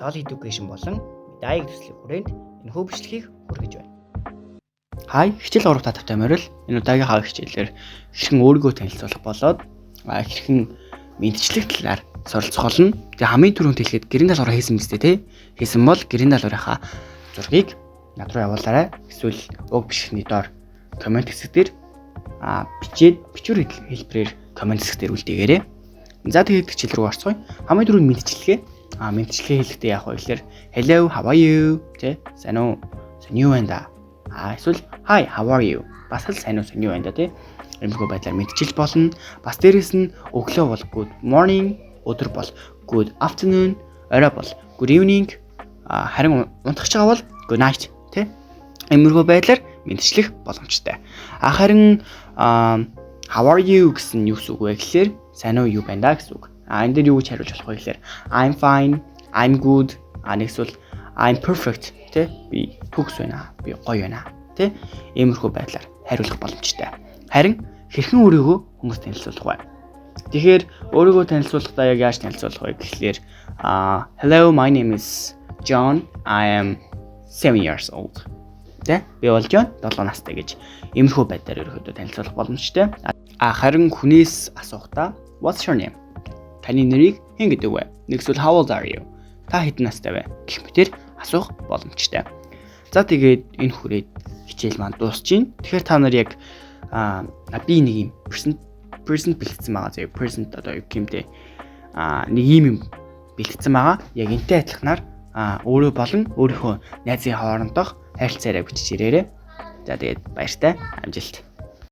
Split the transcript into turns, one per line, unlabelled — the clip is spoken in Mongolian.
LOL Education болон Medai төслийн хүрээнд энэхүү бичлэгийг хүргэж байна. Хай, хичээл 3 та тавтай морил. Энэ удаагийнхаа хичээлээр хэрхэн өөрийгөө танилцуулах болоод хэрхэн мэндчлэх талаар суралцах болно. Тэгээ хамгийн түрүүнд хэлэхэд гэрийн даалгавраа хийсэн биз дээ, тий? Хийсэн бол гэрийн даалгаврынхаа зургийг над руу явуулаарай. Эсвэл уг бичлэгний доор comment хэсэг дээр бичээд бичвэр хэлбэрээр comment хэсэг дээр үлдээгээрэй. За, тэгээд хичээл рүү орцгоё. Хамгийн түрүүнд мэндчилгээ. Мэндчилгээ хэлэхдээ яах вэ гэхээр "Hello, how are you?" Тэ? Сайн уу? Сайн юу байна да? Эсвэл "Hi, how are you?" Бас л сайн уу, сайн юу байна да, тий? Иймэрхүү байдлаар мэндчилж болно. Бас дээрэс нь өглөө бол good morning, өдөр бол good afternoon, орой бол good evening, харин унтах байгаа бол good night, тий? Иймэрхүү байдлаар мэндчлэх боломжтой. Харин "How are you?" гэсэн нь юу гэсэн үг вэ гэхээр сайн уу, юу байна да гэсэн үг. Энэ дээр юу гэж хариулж болох вэ гэхээр I'm fine, I'm good, нэг эсвэл I'm perfect, тий, би төгс байна, би гоё байна, тий, иймэрхүү байдлаар хариулах боломжтой. Харин хэрхэн өөрийгөө хүмүүст танилцуулах вэ? Тэгэхээр өөрийгөө танилцуулахдаа яг яаж танилцуулах вэ гэхлээр "Hello, my name is John. I am 7 years old." Тэ? Би бол John, 7 настай гэж иймэрхүү байдлаар ерөнхийдөө танилцуулах боломжтой. Харин хүнээс асуухдаа "What's your name?" Таны нэрийг хэн гэдэг вэ? Нэг эсвэл "How old are you?" Та хэдэн настай вэ? Гэх мэтээр асуух боломжтой. За, тэгээд энэ хүрээд хичээл маань дуусч байна. Тэгэхээр та нар яг би нэг юм present бэлтгэсэн байгаа заяа. Present одоо юу гэмтэй нэг юм бэлтгэсэн байгаа. Яг энтэй адилханаар өөрөө болон өөрийнхөө найзын хоорондох харилцаараа бичиж ирээрэй. За, тэгээд баяртай, амжилт.